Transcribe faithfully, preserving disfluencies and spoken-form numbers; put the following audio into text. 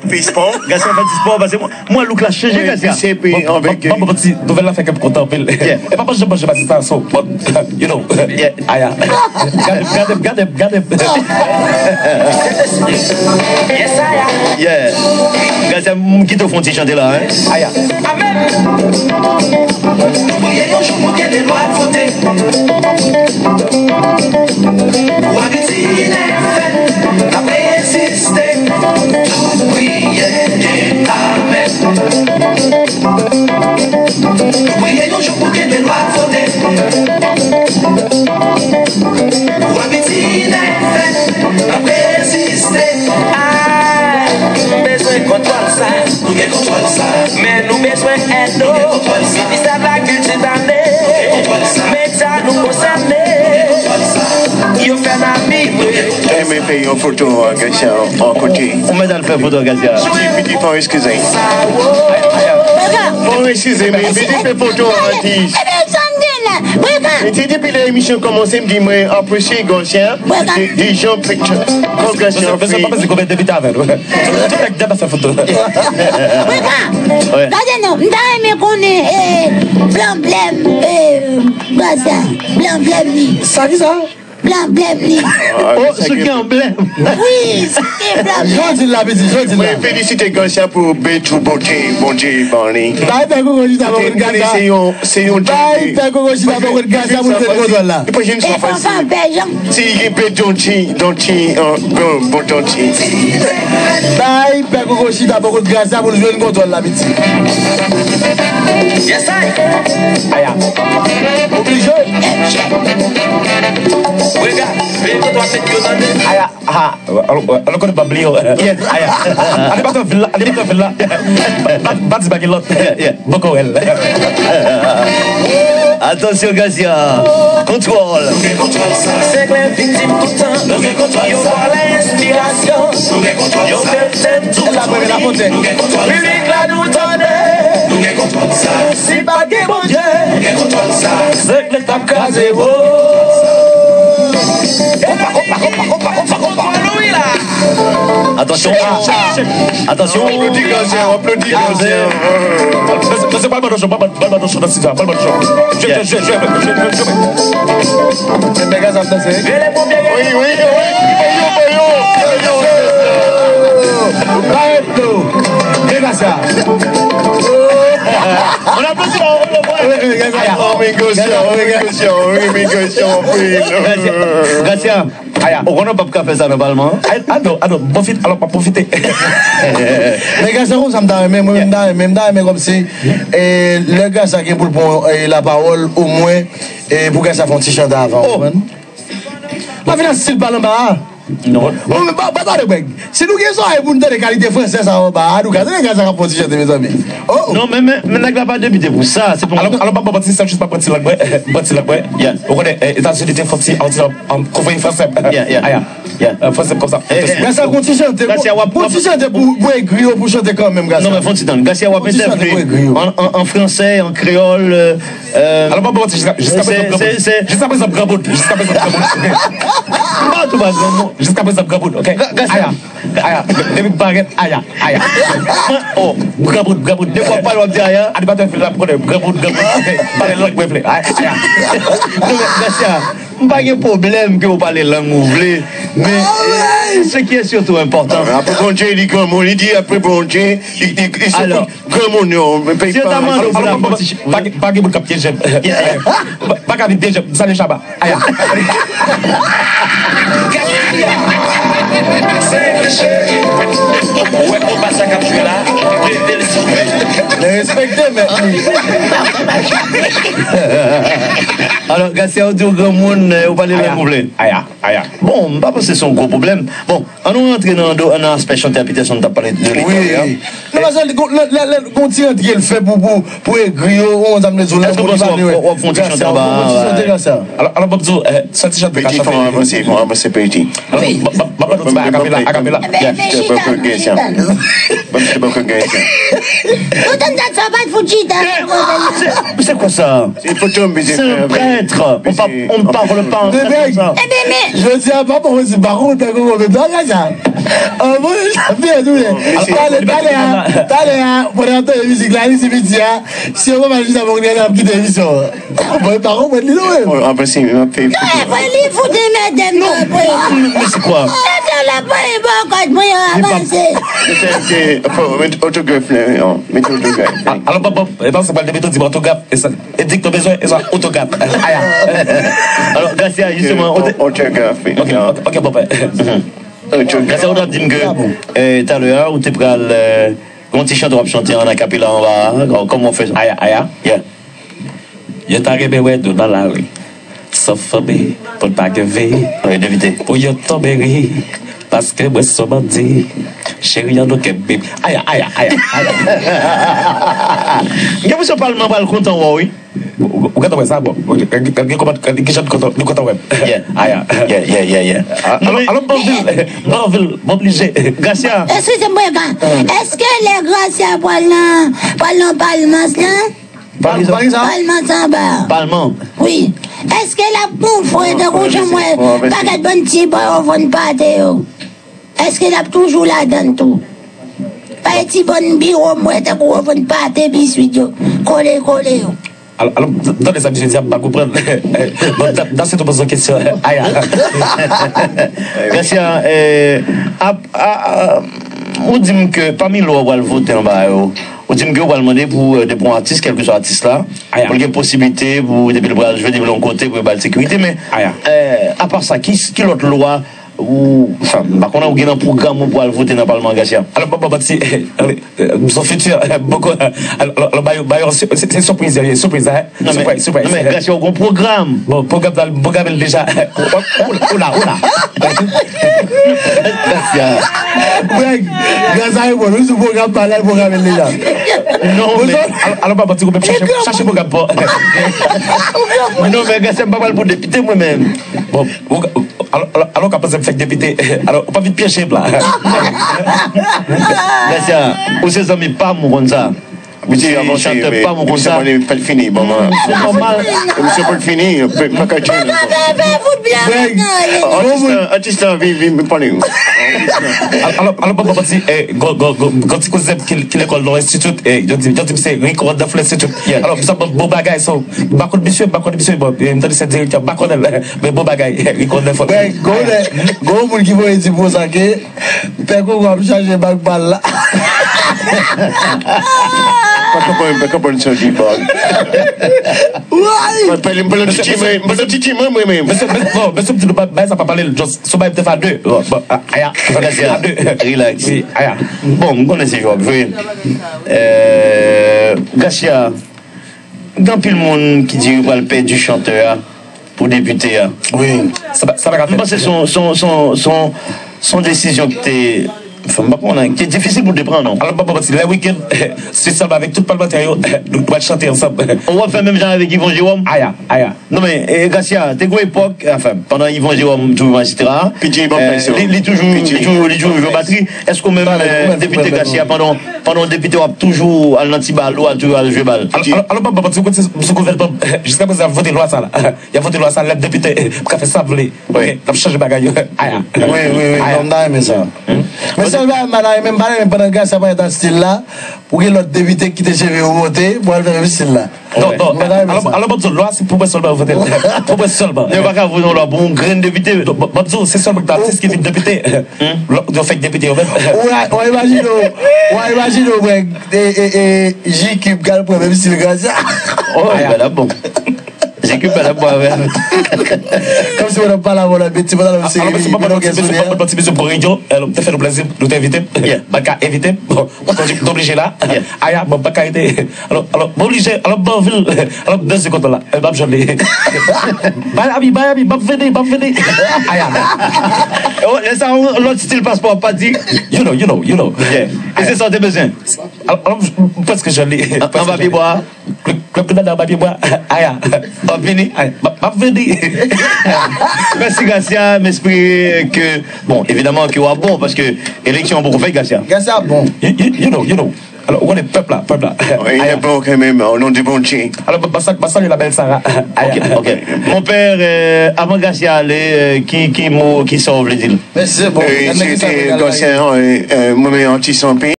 Fè spò. Gason fè ti spò, paske mwen, mwen, look la chanje, Gason. Bon, bon, bon, bon, ti nouvèl la fè kè m kontan anpil. E pa manje, manje, paske sa, so, bon, you know. Aya. Gade, gade, gade, gade. Yeah. Gason, m kite w fè yon ti chante la, hein. Aya. Amèn. Priye yon jou pou gen de lwa vote. Pou Ayiti fèt, n ap reziste. Tout priyè gen amèn. Priye yon jou pou gen de lwa vote. Pou Ayiti fèt, n ap reziste. Ah, nou bezwen kontwòl sa. Nou gen kontwòl sa. Men nou bezwen èd nou. Nou gen kontwòl sa. Minis Lakilte tande. Nou gen kontwòl sa. Medya nou konsène. Nou gen kontwòl sa. Yo fè n ap vibre. Enben fè yon foto, Gason, yon kote. Ou mèt al fè foto, Gason. Ti piti fò eskize. Fò eskize, men piti fè foto, atis. Ebyen, sa m gen la. Breka. Epi depi lè emisyon kòmanse, m di mwen apresye Gason. Breka. De, de jan picture. Gason. Bezwen pa panse konbyen depi ta avè l. Tout nèg dèt ap fè foto. Breka. Gade non, m ta renmen konnen, eh, blanblèm, eh, Gason. Blanblèm li. Sa ki sa? Blanblèm li. Oh, se ki anblèm. Wi, se ki blanblèm. Jodi la, piti, jodi la. Mwen felisite Gason pou bèl bote Bondye ban li. Bay pè koko chita bò kote Gason. Se yon, se yon bay pè koko chita bò kote Gason pou l jwenn kontwòl la. Li pa jwenn sa fasil. Si gen bèl donti, donti, bon, bon donti. Bay pè koko chita bò kote Gason pou l jwenn kontwòl la, piti. Yes, I. Aya. Oblije. Rega, veye kote w ap met yo tande. Aya, ha. Alò, alò, kote pa bliye w. Yes, aya. Animatè vil la, animatè vil la. Ba, ba, ba di pa gen lòt. Yeah, yeah. Boko wè l. Atansyon, Gason. Kontwòl. Zenglen viktim tout tan. Yo vòlè enspirasyon. Yo fè tèt tout. Piblik la nou tande. Si pa gen Bondye, Zenglen t ap kraze wo. Opa, opa, opa, opa, opa, opa. Atansyon, ah, atansyon. Aplodi Gason, aplodi Gason. Mesye, mesye, pral ban nou cho, pral ban, pral ban nou cho nan studio, pral ban nou cho. Jwe, jwe, jwe, jwe, jwe, jwe, jwe. Se mega sa ap danse. Rele pomye yo. Wi, wi, wi. Yo, yo, yo, yo, yo. Barèt nou. Mega sa. On aplodi la, on le voit. Wi, wi, Gason. Oh, mi Gason, mi Gason, mi Gason, wi. Gason. Aya. Ou konnen w p ap ka fè sa nan palman an? Ay, atò, atò, pwofit, alò, m ap pwofite. Men Gason, konsa m ta renmen, mwen menm m ta renmen, m ta renmen kòmsi, e, lè Gason gen pou l pran, e, lapawòl, omwen, e, pou Gason fè yon ti chante avan, ou konprann? Pa vin ak stil pale anba a. Non. Bon, men pa, pa tande, Greg. Si nou gen zòrèy pou n tande kalite fransè sa yo anba a, nou ka tande Gason k ap fè yon ti chante, mezanmi. Oh, oh. Non, men, men, men nèg la pa depite pou sa. Se pou... Alò, alò, pa, pa, pa, ti, sa jis pa pran ti lang mwen, pran ti lang mwen. Yeah. Ou konnen, eh, Etazini te fè ti, ti, um, konvoye fransè. Yeah, yeah. Aya. Yeah. Eh, fransè konsa. Eh, eh. Gason, gon ti chante, Gason, w ap, gon ti chante pou, pou egri yo, pou chante kanmenm, Gason. Non, men fè yon ti tan. Gason, w ap entèvyouye an, an, an fransè, an kreyòl, euh, euh, alò, pa, pa, jiska, jiska prezan, granmoun. Jiska prezan, granmoun. Jiska prezan, granmoun. Pa tou pa granmoun. Jiska prezan, granmoun, ok? Gason. Aya. Aya, depi barèt, aya, aya. Oh, granmoun, granmoun. Depi w ap pale, w ap di aya. Animatè fè l ap konnen, granmoun, granmoun. Pale lang mwen vle. Aya, aya. Non, men, Gason, m pa gen pwoblèm ke w pale lang ou vle, men, eh, ce qui est surtout important. Apre Bondye, li granmoun, li di apre Bondye, li, li, li se pou granmoun yo, men peyi pa. Si yo ta mande w pou la fè yon ti... Pa, pa gen moun k ap pyeje m. Pa, pa ka vin pyeje m, Sale Chaba. Aya. Ou wè konpa sa k ap jwe la, leve l sou men. Men respekte mèt li. Alò, Gason, ou di w granmoun, eh, ou pale lang ou vle. Aya, aya. Bon, m pa panse se yon gwo pwoblèm. Bon, ann nou rantre nan, nan aspè chante a Peterson t ap pale de li talè a. Non, paske li gon, lè, lè, lè, gon ti rantre l fè pou, pou, pou egri yo, ou konn sa m vle di w, lè moun pale, w ap fè yon ti chante anba a. Alò, alò, m ap di w, eh, sa ti chante ka chante. Fè yon avanse, fè yon avanse, piti. Alò, m ap, m ap, m ap ba nou ti bay akapela, akapela. Ban m chita, ban m chita. Ban m chita, ban m chita. Ou tann dat sa, pa t fout chita. C'est quoi ça? C'est un prêtre. On pa, on ne parle pas en prêtre comme ça. Ebyen, men, jodi a, pa bon, se pa kontan, kontan, kontan, sa. An bon, sa fè tou, men. Talè, talè a, talè a, pandan n ap tande mizik la, li di piti a, si yo pa mal chita, bon, nèg la ap kite emisyon an. Bon, e pa konprann li, non, men. An prensip, m ap fè. Vre, li fout anmède m, non, vre. Men se kwa? Mete la, pa e bò kòt mwen yo avanse. Mete, mete, fò, mete otograf la, non. Mete otograf. Alò, papa, e pa sa pral depi tou di otograf, e sa, e dik nou bezwen, e sa, otograf. Aya. Alò, Gracia, justement, otograf. Ok, ok, ok, papa. Gracia, ou t ap di m ke, eh, talè a, ou te pral, eh, gen yon ti chante w ap chante an akapela anba a, kòman w fè sa? Aya, aya. Yeah. Yo ta renmen wè nou nan lari. San fanmi, pou n pa gen vi. Wi, devite. Pou yo tonbe ri. Paske mwen se yon bandi. Cheri an nou kenbe. Aya, aya, aya, aya. Gen misye palman pral kontan wè w, wi. Ou, ou, ou gentan wè sa, bon. Ou gen, gen, gen kòman, gen jan nou kontan, nou kontan wè m. Yeah. Aya. Yeah, yeah, yeah, yeah. Ah, non, alò, men, alò, Banvil, Banvil, m oblije. Gracia. Eskize m, Brega. Èske lè Gracia pral nan, pral nan palmans lan? Pral, pral ki sa? Palmans anba. Palman. Wi. Èske l ap mouvre tankou jan m wè pakèt bann ti bò yo vann pate yo? Èske l ap toujou ladan l tou? Pa e ti bann biwo m wè tankou yo vann pate biswit yo, kole kole yo. Alò, alò, tande sa misye di a, m pa konprann. Bon, da, da se tou poze yon kesyon. Aya. Gracia, eh, ap, a, a, ou di m ke pami lwa w pral vote anba yo, ou di m ke w pral mande pou, eh, depi yon atis, kèlkeswa atis la, aya, pou l gen posiblite pou, depi l pral jwe, depi l yon kote, pou yo ba l sekirite. Men, aya, eh, apa sa, ki, ki lòt lwa ou, anfen, m pa konnen ou gen nan pwogram ou pou al vote nan palman, Gracia? Alò, bon, bon, bon, si, eh, eh, m son fiti, eh, boko, eh, alò, alò, ba yo, ba yo, se, se, se sipriz, eh, sipriz, eh. Non, men, sipriz, sipriz, non, men, eh. Gracia, ou gon pwogram. Bon, pwogram la, m pwograme l deja. Ola, ola, ola. Gracia. Greg, Gracia, bon, nou sou pwogram pa la, l pwograme l deja. Non, men. Alò, alò, papa, ti koupe, chache, chache pwogram pa. Non, men, Gracia, m pa pral pou depite, mwen menm. Bon, ou, Alò, alò, alò, w ka panse m fèk depite. Alò, ou pa vin pyeje m la. Gracia, ou se zanmi pa m, ou konn sa. Ou se chantè pa m, ou konn sa. Misye pa t fini, bon, misye pa t fini, pa ka tchwe. Greg, atis la, atis la, vin, vin, vin pale. Alò, alò, bon, bon, bon, ti, eh, go, go, go, go, ti kouzen ki, ki lekòl nan enstiti, eh, yo di, yo di m se Rico Rodolphe Institute. Yeah. Alò, m sa bon, bon bagay, so, m pa konn misye, m pa konn misye, bon, eh, m tande se direktè, m pa konnen l, men bon bagay, Rico Rodolphe. Bèk, gon lè, gon moun ki voye di pou sa ke, pè Koko ap chaje bag pa l la. Pè Koko, pè Koko, chaje bag. Woy! Pè, pè, pè, pè, pè, pè, pè, pè, mwen, mwen, mwen. Mesye, mesye, non, mesye, m di nou pa, bagay sa pa pale l, just, so bagay m te fè a de. Bon, bon, a, aya, m te fè a de. Relax. Wi, aya. Bon, m konnen se jwè w ap jwe. Euh, Gracia, gen anpil moun ki di yo pral pèdi chantè a pou depite a. Wi. Sa pa, sa pa ka fèt. M panse se yon, se yon, se yon, se yon, se yon desizyon ki te, anfen, m pa konnen, ki te difisil pou te pran, non. Alò, m pa pran manti, lè wikenn, se Sèlman avèk tout palmantè yo, nou pral chante ansanm. Ou w ap fè menm jan avèk Yvon Jérôme? Aya, aya. Non, men, eh, Gracia, te gon epòk, anfen, pandan Yvon Jérôme toujou majistra, eh, li, li toujou, li toujou, li toujou jwe batri. Èske ou menm, eh, depite Gracia, pandan, pandan w depite, w ap toujou al nan ti bal ou, al toujou al jwe bal? Alò, alò, alò, m pa pran manti, ou konn se, sou gouvènman, jiska prezan, y ap vote lwa sa la. Y ap vote lwa sa, lè m depite, m ka fè sa m vle. Wi. Ok, n ap chanje bagay yo. Aya. Wi, wi, wi, non, m ta renmen sa. Men sèl bagay m pa ta renmen, m pa ta renmen pandan Gracia parèt a stil la, pou gen lòt depite ki kite cheve yo monte, pou al fè menm stil la. Non, non, alò, alò, m ap di w, lwa se pou mwen sèlman yo vote l. Pou mwen sèlman. Yo pa ka vote yon lwa pou yon grenn depite. Non, m ap di w, se sèlman atis ki vin depite. Lòt yo fèk depite yo menm. Ou a, ou a imajine w, ou a imajine w, wè, e, e, e, J-Cube k al pran menm stil Gracia. Oh, aya. Bagay la bon. J-Cube pa dakò avè l. Kòmsi mwen ap pale avè w la, beti, pandan m seri, mwen gen souvni. Alò, mwen se pa pran ti mesye pou reyinyon, eh, te fè nou plezi, nou te envite m. Yeah. Mwen ka envite m. Bon, m oblije la. Yeah. Aya, bon, m pa ka rete. Alò, alò, m oblije, alò, m anvi l. Alò, m danse kontan la. Eh, m ap jwenn li. Miami, Miami, m ap vini, m ap vini. Aya. Oh, lè sa, yon lòt stil paspò, pa di. You know, you know, you know. Yeah. E se sa w te bezwen. Alò, alò, m, m prèske jwenn li. An, anba pye bwa. Klèb, klèb Grenada, anba pye bwa. Aya. W ap vini? Aya, m ap, m ap vini. Mèsi, Gracia. M espere ke, bon, evidaman ke w ap bon, paske eleksyon an poko fèt, Gracia. Gracia ap bon. You, you, you know, you know. Alò, ou konnen pèp la, pèp la. Wi, e bon kanmenm, o non de Bondye. Alò, ba sa, ba sa, la bèl Sara. Ok, ok. Monpè, euh, avan Gracia ale, euh, ki, ki mo, ki sa w vle di l? Mèsi, se bon. E se te Gracia, mwen men atis anpil.